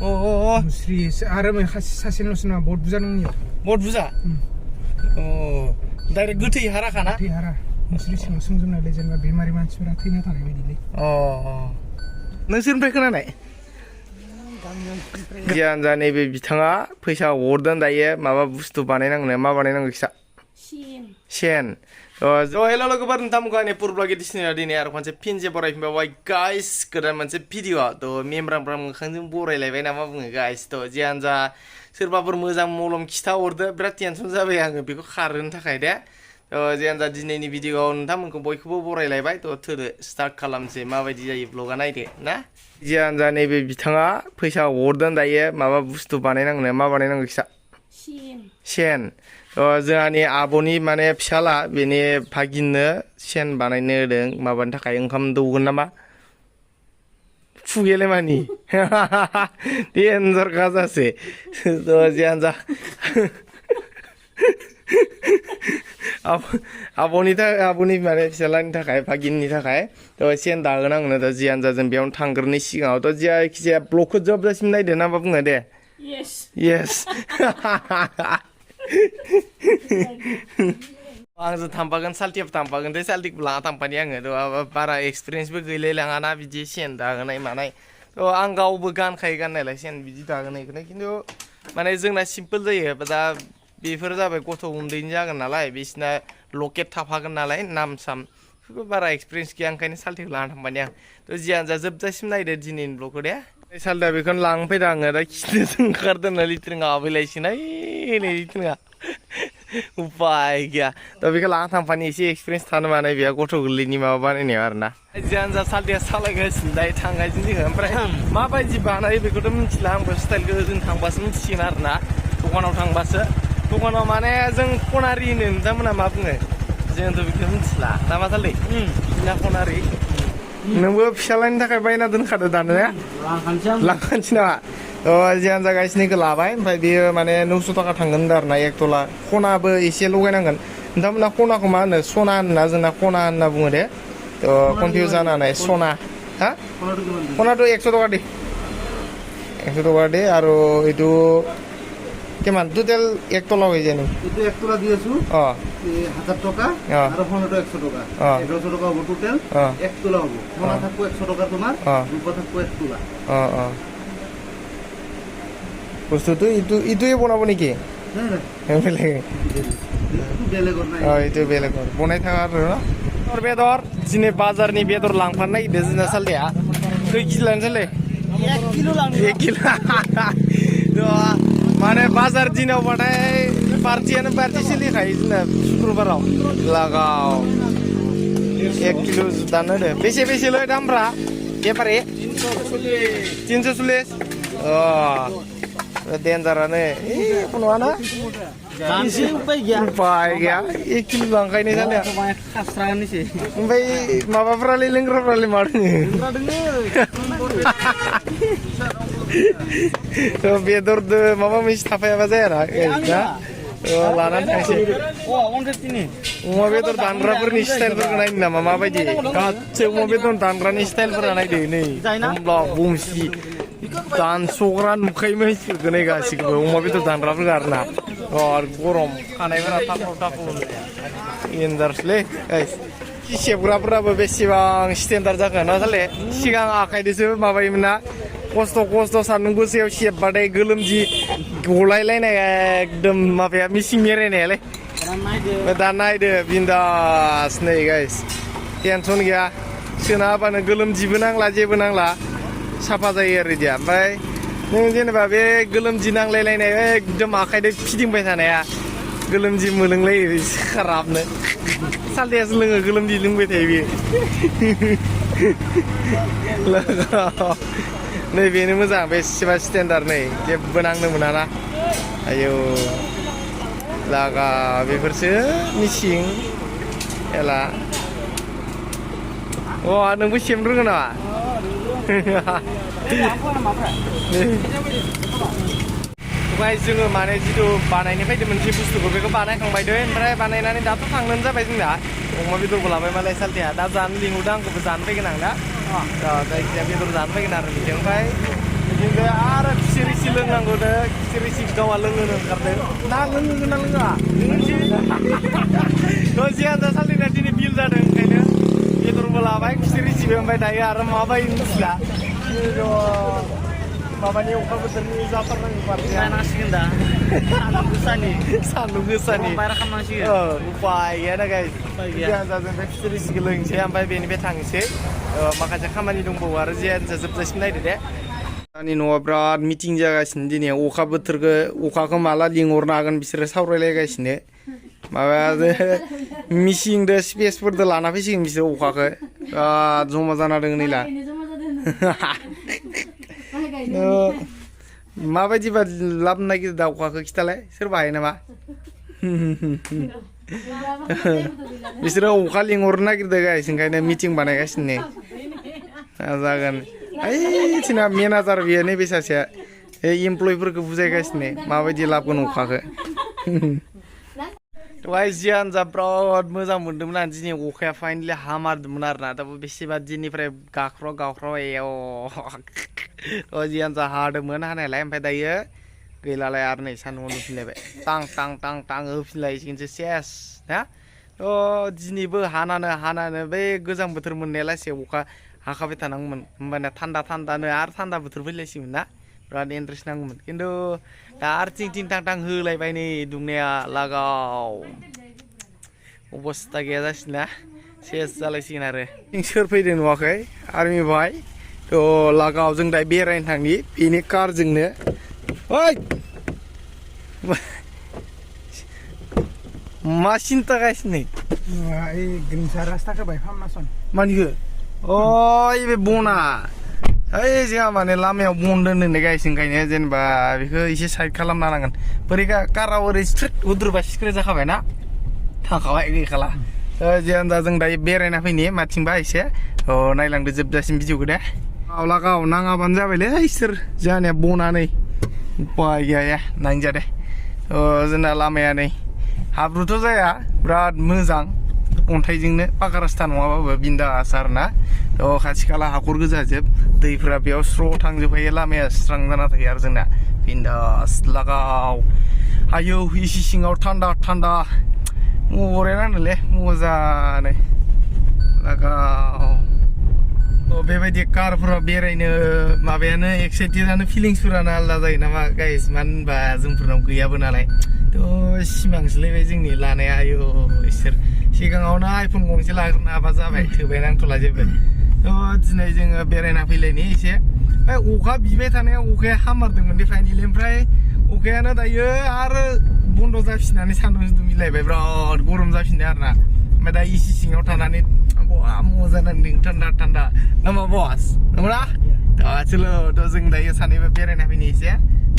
मुस्रि आरो सासेल'सो नङा बहुत बुरजा दंनिया बहुत बुरजा डाइरेक्ट गोथै हाराखाना गोथै हारा मुस्रि सिङाव सोंजोबनायलाय जेनेबा बेमारि मानसिफोरा थैना थानाय बायदिलै नोंसोरनिफ्राय खोनानाय जियानो जा नैबे बिथाङा फैसा हरदों दायो माबा बुस्थु बानायनांगौ मा बानायनांगौ खिसा सेन हेलो लोगोफोर नोंथांमोनखौ आंनि पुरब्लग एडिशनआव दिनै आरो खनसे फिनसे बरायफिनबाय गाइस गोदान मोनसे भिडिअ थ' मेमब्रां मोखांजों बरायलायबाय ना मा बुङो गाइस थ' जियानो जा सोरबाफोर मोजां मलम खिथा हरदो बिराद टेनसन जाबाय आङो बेखौ खारहोनो थाखाय दे थ' जियानो जा दिनैनि भिडिअआव नोंथांमोनखौ बयखौबो बरायलायबाय थ' थोदो स्टार्ट खालामसै माबायदि जायो ब्लगा नायदो ना जियानो जा नैबे बिथाङा फैसा हरदों दायो माबा बुस्थु बानायनांगौ मा बानायनांगौ खिसा सेन जोंहानि आब'नि माने फिसाला बेनि भागिननो सेन बानायनो होदों माबानि थाखाय ओंखाम दौगोन नामा फुगेले मानि डेन्जार गाजासो जियानो जा आब'नि माने फिसालानि थाखाय भागिननि थाखाय थ' सेन दाहोनांगौनो दा जियानो जा जों बेयावनो थांग्रोनि सिगाङावथ' जायखिजाया ब्लगखौ जोबजासिम नायदो ना मा बुङो दे येस आंजों थांफागोन साल्टियाव थांफागोन दे साल्टिखौ लाना थांफानि आङो बारा एक्सपिरियेन्सबो गैलायलाङाना बिदि सेन दाहोनाय मानाय थ' आं गावबो गानखायो गाननायलाय सेन बिदि दाहोनायखौनो खिन्थु माने जोंना सिम्पोल जायो दा बेफोर जाबाय गथ' उन्दैनि जागोन नालाय बिसिना लकेट थाफागोन नालाय नाम साम बेफोरबो बारा एक्सपिरियेन्स गैया ओंखायनो साल्टिखौ लाना थांफानि आं थ' जियानो जा जोबजासिम नायदो दिनैनि ब्लगखौ दे साल्टिया बेखौनो लांनो फैदों आङो दा खिनोसो ओंखारदों ना लिट्रिङा आबैलायसिनाय नै लिट्रिङा उपाय गैया थ' बेखौ लाना थांफानि एसे एक्सपिरियेन्स थानो मानाय बेहा गथ' गोरलैनि माबा बानायनायाव आरो ना जियानो जा साल्टिया सालायगासिनो दायो थांगासिनो जोङो ओमफ्राय माबायदि बानायो बेखौथ' मिथिला आंबो स्टाइलखौ जों थांबासो मिथिसिगोन आरो ना दखानाव थांबासो दखानाव माने जों खनारि होनो नोंथांमोना मा बुङो जोंथ' बेखौ मिथिला ना मा साल्टि बिना खनारि नोंबो फिसालानि थाखाय बायना दोनखादो दानो लांखानोसै नामा जियानो जा गायसिनिखौ लाबाय ओमफ्राय बेयो माने 900 थाखा थांगोन आरो ना 1 तला खनाबो एसे लगायनांगोन नोंथांमोना खनाखौ मा होनो सना होनना जोंना खना होनना बुङो दे थ' कनफिउज जानानै सना हा खनाथ' 100 टका दे 100 टका दे আৰু এইটো কিমান টোটেল 1 তলা হৈ যায় নি এইটো 1 তলা দি আছো 1000 টাকা আৰু ফোনটো 100 টাকা 1100 টাকা হ'ব টোটেল 1 তলা হ'ব ফোনা থাকবো 100 টাকা তোমাৰ ৰূপা থাকবো 1 তলা বস্তুটো ইটোয়ে বনাব নেকি এইটো বেলেগৰ বনাই থাকা আৰু না बेदर दिनै बाजारनि बेदर लांफानो नागिरदों जोंना साल्टिया खै केजि लानो साल्टि 1 किल' लांनो 1 किल' माने बाजार दिनावबाथाय पार्टियानो पार्टि सोलिखायो जोंना शुक्रबाराव लागाव 1 किल' दानो होदो बेसेल' दामफ्रा बेफारि 340 डेन्जारानो एखौ नङाना उपाय गैया 1 किल' लांखायनो साल्टिया ओमफ्राय माबाफ्रालाय लोंग्राफ्रालाय मा दोङो बेदरदो माबा मोनसे थाफायाबा जायाना लानानै थांसै अमा बेदर दानग्राफोरनि स्टाइलफोरखौ नायनो नामा माबायदि गासै अमा बेदर दानग्रानि स्टाइलफोरा नायदो नै होमब्ला बंसि दानस'ग्रा नुखायो मानसिफोरखौ नै गासिखौबो अमा बेदर दानग्राफोरखौ आरो ना गरम खानायफोरा थाफ्राव इन्जार्सलै सेबग्राफोराबो बेसेबां स्टेन्डार्ड जाखो ना साले सिगां आखाइजोंसो माबायोमोन ना खस्थ' सान्दुं गोसायाव सेबबाथाय गोलोमजि गलायलायनाय एकदम माबाया मिसिं मेरायनायालाय दा नायदो बिन्दास नै गाइस टेनसन गैया सोना होबानो गोलोमजिबो नांला जेबो नांला साफा जायो आरो बिदिया ओमफ्राय नों जेनेबा बे गोलोमजि नांलायलायनाय एकदम आखाइजों फिदिंबाय थानाया गोलोमजि मोलोंलायो खाराबनो साल्टियासो लोङो गोलोमजि लोंबाय थायो बेयो नै बेनो मोजां बेसेबा स्टेन्डार्ड नै जेबो नांनो मोना ना आयौ लागा बेफोरसो मिसिं एला नोंबो सेबनो रोङो नामा ओमफ्राय जोङो माने जिथु बानायनो फैदों मोनसे बुस्थुखौ बेखौ बानायखांबायदो ओमफ्राय बानायनानै दाथ' थांनोनो जाबाय जोंना अमा बेदरखौ लाबाय मालाय साल्टिया दा जानो लिंहरदों आंखौबो जानो फैगोन आं दा जायखिजाया बेदर जानो फैगोन आरो बिदि ओमफ्राय बिदिनो आरो आंखौनो खिसिरि सिगाङा लोंनो ओंखारदों ना लोंगोन ना लोङा जियानो जा सालदिना दिनै बिल जादों ओंखायनो बेदरबो लाबाय खिसिरि सिबो ओमफ्राय दायो आरो माबायो मिथिला माबानि अखा बोथोरनि जाथारनांगौ पार्टिया नांसिगोन दा सान्दुं गोसानि बायरा खालामनांसिगोन उपाय गैयाना गाय गैया। जियानो जा जों बे खिसिरि सिखौ लोंसै ओमफ्राय बेनिफ्राय थांसै माखासे खामानि दंबावो आरो जियानो जा जोबजासिम नायदो दे आंनि न'आव बिराद मिटिं जागासिनो दिनै अखा बोथोरखौ अखाखौ माला लिंहरनो हागोन बिसोरो सावरायलायगासिनो माबादो मिसिंदो स्पेसफोरदो लाना फैसिगोन बिसोरो अखाखौ बिराद जमा जाना दङ नैला माबायदि लाबोनो नागिरदों दा अखाखौ खिथालाय सोर बाहाय नामा बिसोरो अखा लिंहरनो नागिरदों गाइस ओंखायनो मिटिं बानायगासिनो जागोन ओइ थिना मेनेजार बियो नैबे सासेया इमप्लयफोरखौ बुजायगासिनो माबायदि लाबोगोन अखाखौ दहाय जियानो जा बिराद मोजां मोन्दोंमोन आं दिनै अखाया फाइनेलि हामारदोंमोन आरोना दाबो बेसेबा दिननिफ्राय गाख्राव जियानो जा हादोंमोन हानायालाय ओमफ्राय दायो गैलालाय आरो नै सान्दुङाव नुफिनलायबाय टां टां टां टां होफिनलायसिगोनसो सेस ना दिनैबो हानानो बै गोजां बोथोर मोननायालासे अखा हाखाबाय थानांगौमोन होमबाना थान्दानो आरो थान्दा बोथोर फैलायसिगोन ना बिराद इन्ट्रेस्ट नांगौमोन खिन्थु दा आरो थिं थां होलायबाय नै दुंनाया लागाव अबस्था गैया जासिगोन ना सेस जालायसिगोन आरो सोर फैदों नुवाखै आर्मि भाइ थ' लागाव जों दा बेरायनो थांनि बेनि कारजोंनो ओइ मा सिन्था गासिनो ग्रिनसा रास्ताखौ बायफामनासन मानिखो अय बे बना ओइ जोंहा माने लामायाव बन दोननो गाइस ओंखायनो जेनेबा बेखौ एसे साइड खालामना नांगोन बोरै काराव ओरै स्ट्रेट उद्रुबा सिक्रे जाखाबाय ना थांखाबाय गैखाला जियानो जा जों दायो बेरायना फैनि माथिंबा एसे नायलांदो जोबजासिम भिडिअखौ दे लागाव नाङाबानो जाबायलै इसोर जोंहानिया बनानै उपाय गैया नायजा दे जोंना लामाया नै हाब्रुथ' जाया बिराद मोजां अन्थाइजोंनो पाका रास्ता नङाबाबो बिन्दास आरोना खाथि खाला हाखर गोजाजोब दैफोरा बेयाव स्र' थांजोबखायो लामाया स्रां जाना थायो आरो जोंना बिन्दास लागाव आयौ इसे सिङाव थान्दा बरियानानोलै मोजानो लागाव बेबायदि कारफोराव बेरायनो माबायानो एक्साइटेडानो फिलिंसफोरानो आलादा जायो नामा गाइस मानो होनबा जोंफोरनाव गैयाबो नालाय सिमांसोलायबाय जोंनि लानाया आयौ इसोर सिगाङावनो आइफन गंसे लाग्रोनो हाबा जाबाय थोबाय नांथ'ला जेबो दिनै जोङो बेरायना फैलायनि एसे ओमफ्राय अखा बिबाय थानाया अखाया हामारदोंमोन दे फाइनेलि ओमफ्राय अखायानो दायो आरो बन्द' जाफिननानै सान्दुं दुंलायबाय बिराद गरम जाफिनदों आरोना ओमफ्राय दा एसि सिङाव थानानै मोजां नांदों थान्दा नामा बस नंगौना थ' जों दायो सानैबो बेरायना फैनि एसे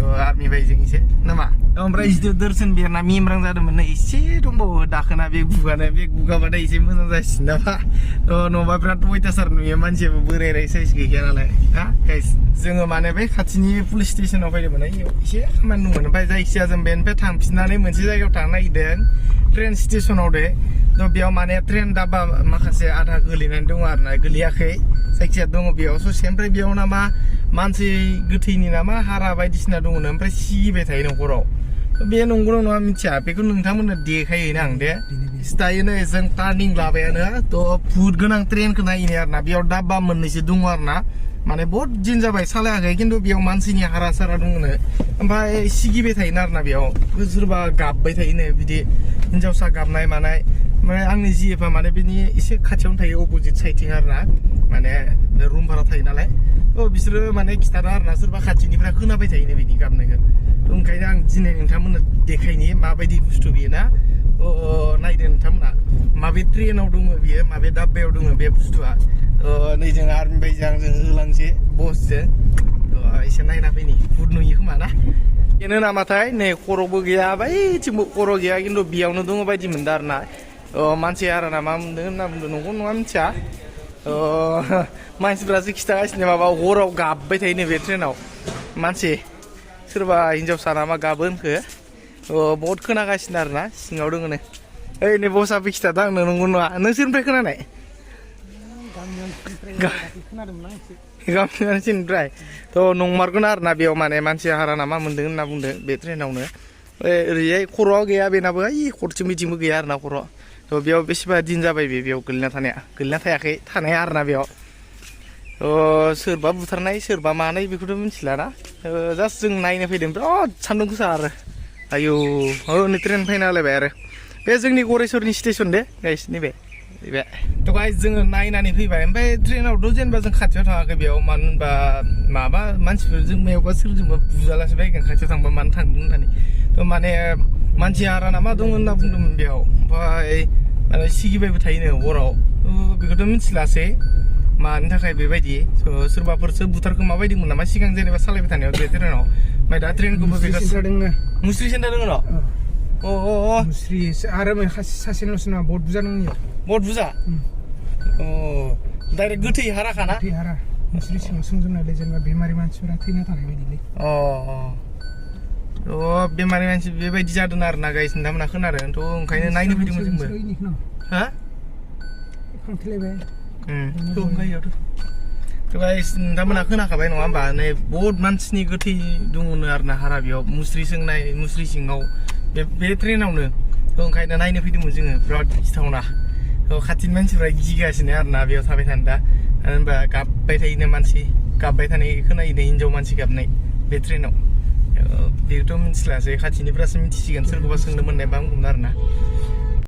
आर्मि बाइकजों एसे नामा ओमफ्राय जिथु दर्शन बेरना मेमरां जादोंमोन नै एसे दंबावो दाखोना बे गुगाबाथाय एसे मोजां जासिगोन नामा नङाबा बिराद अयथासार नुयो मानसियाबो बोराय साइज गैखाया नालाय हा गाइस जोङो माने बै खाथिनि पुलिस स्टेसनाव फैदोंमोन एसे खामानि दंमोन ओमफ्राय जायखिजाया जों बेनिफ्राय थांफिननानै मोनसे जायगायाव थांनो नागिरदों ट्रेन स्टेसनाव दे बेयाव माने ट्रेन दाबा माखासे आधा गोलैनानै दङ आरोना गोलैयाखै जायखिजाया दङ बेयाव ससे ओमफ्राय बेयाव नामा मानसि गोथैनि नामा हारा बायदिसिना दङनो ओमफ्राय सिगिबाय थायो न'खराव बे नंगौ नङा मिथिया बेखौ नोंथांमोननो देखायोनो आं दे दायोनो जों टार्निं लाबायानो भुट गोनां ट्रेनखौ नायनो आरोना बेयाव दाबा मोननैसो दङ आरोना माने बहुत दिन जाबाय सालायाखै खिन्थु बेयाव मानसिनि हारा सारा दङनो ओमफ्राय सिगिबाय थायोनो आरोना बेयाव सोरबा गाबबाय थायोनो बिदि हिनजावसा गाबनाय मानाय ओमफ्राय आंनि जिएफआ माने बिनि एसे खाथियावनो थायो अपोजिट साइडथिं आरोना माने रुम भारा थायो नालाय बिसोरो माने खिथादों आरोना सोरबा खाथिनिफ्राय खोनाबाय थायोनो बिनि गाबनायखौ ओंखायनो आं दिनै नोंथांमोननो देखायनि माबायदि बुस्थु बियो ना नायदो नोंथांमोना माबे ट्रेनाव दङ बियो माबे दाब्बायाव दङ बे बुस्थुआ नै जों आर्मि बाइकजों आंजों होलांसै बसजों एसे नायना फैनि भुट नुयो खोमा ना बेनो नामाथाय नै खर'बो गैया बैथिंबो खर' गैया खिन्थु बेयावनो दङ बायदि मोनदों आरोना मानसि आरो ना मा मोनदों होनना बुंदों नंगौ नङा मिथिया मानसिफ्रासो खिथागासिनो माबा हराव गाबबाय थायोनो बे ट्रेनाव मानसि सोरबा हिनजावसा नामा गाबो होनखो बहुद खोनागासिनो आरोना सिङाव दङ नो ओइ नै बसाबो खिथादों आंनो नंगौ नङा नों सोरनिफ्राय खोनानाय गामिनि मानसिनिफ्राय थ' नंमारगोन आरोना बेयाव माने मानसि हारा नामा मोन्दों होनना बुंदों बे ट्रेनावनो ओरैजाय खर'आव गैया बेनाबो ओइ खर'थिं बिथिंबो गैया आरोना खर' थ' बेयाव बेसेबा दिन जाबाय बेयाव गोलैना थायाखै थानाया आरोना बेयाव सोरबा बुथारनाय सोरबा मानाय बेखौथ' मिथिलाना जास्ट जों नायनो फैदों बिराद सान्दुं गोसा आरो आयौ नै ट्रेन फैना होलायबाय आरो बे जोंनि गरेस्वरनि स्टेसन दे गाइस नैबे थ' गाइस जोङो नायनानै फैबाय ओमफ्राय ट्रेनावथ' जेनेबा जों खाथियाव थाङाखै बेयाव मानो होनबा माबा मानसिफोरजों मायावबा सोरजोंबा बुजालासो बायगोन खाथियाव थांबा मानो थांदों होननानै थ' माने मानसि हारा नामा दं होनना बुंदोंमोन बेयाव ओमफ्राय माने सिगिबायबो थायोनो हराव बेखौथ' मिथिलासै मानि थाखाय बेबायदि सोरबाफोरसो बुथारखौ माबायदिमोन नामा सिगां जेनेबा सालायबाय थानायाव बे ट्रेनाव ओमफ्राय दा ट्रेनखौबो मुस्रि सेन्टार दङ न' मुस्रि आरो सासेनावसो नङा बहुत बुरजा दङ बहुत बुरजा डाइरेक्ट गोथै हाराखाना गोथै हारा मुस्रि सिङाव सोंजोबनायलाय जेनेबा बेमारि मानसिफोरा थैना थानाय बायदिलै बेमारि मानसि बेबायदि जादों आरो ना गाइस नोंथांमोना खोनादों थ' ओंखायनो नायनो फैदोंमोन जोंबो हा नोंथांमोना खोनाखाबाय नङा होमबा नै बहुत मानसिनि गोथै दङनो आरोना हारा बेयाव मुस्रि सोंनाय मुस्रि सिङाव बे ट्रेनावनो ओंखायनो नायनो फैदोंमोन जोङो बिराद गिथावना खाथिनि मानसिफ्रा गिगासिनो आरोना बेयाव थाबाय थानो दा मानो होनबा गाबबाय थायोनो मानसि गाबबाय थानाय खोनायोनो हिनजाव मानसि गाबनाय बे ट्रेनाव बेखौथ' मिथिलासै खाथिनिफ्रासो मिथिसिगोन सोरखौबा सोंनो मोननाय बा बुंगोन आरोना